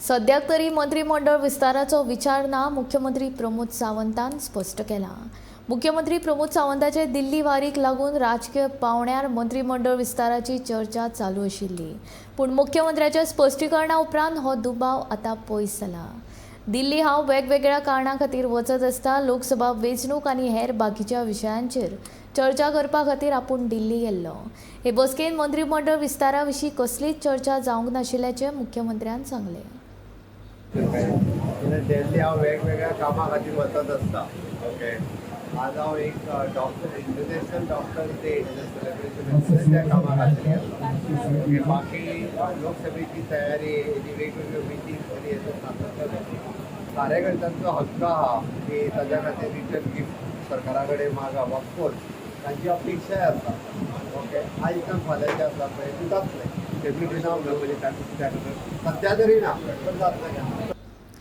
सद्याक तरी मंत्रीमंडळ विस्ताराचो विचार ना, मुख्यमंत्री प्रमोद सावंतान स्पश्ट केला. मुख्यमंत्री प्रमोद सावंताचे दिल्ली वारीक लागून राजकीय पावंड्यार मंत्रीमंडळ विस्ताराची चर्चा चालू आशिल्ली. पूण मुख्यमंत्र्याच्या स्पश्टीकरणा उपरांत हो दुबाव आतां पयस जाला. दिल्ली हांव वेगवेगळ्या कारणां खातीर वचत आसता. लोकसभा वेंचणूक आनी हेर बाकीच्या विशयांचेर चर्चा करपा खातीर आपूण दिल्ली गेल्लो. हे बसकेंत मंत्रीमंडळ विस्तारा विशीं कसलीच चर्चा जावंक नाशिल्ल्याचें मुख्यमंत्र्यान सांगलें. दिल्ली हांव वेगवेगळ्या कामां खातीर वचत आसता. ओके, आज हांव एक doctor, international doctor day celebration आशिल्लें, त्या कामा खातीर गेल्लो. ओके, बाकी लोकसभेची तयारी, हेजी वेगवेगळ्यो मिटींग आनी हेजो सातत्यान कार्यकर्त्यांचो हक्क आहा की ताज्या खातीर रिटर्न गिफ्ट सरकारा कडेन मागप. ऑफकोर्स तांची अपेक्षाय आसा. ओके, आयज फाल्यां जें आसा पळय तें जातलें. डेप्युटेशन म्हणजे त्या सध्या तरी ना, पण जातलें.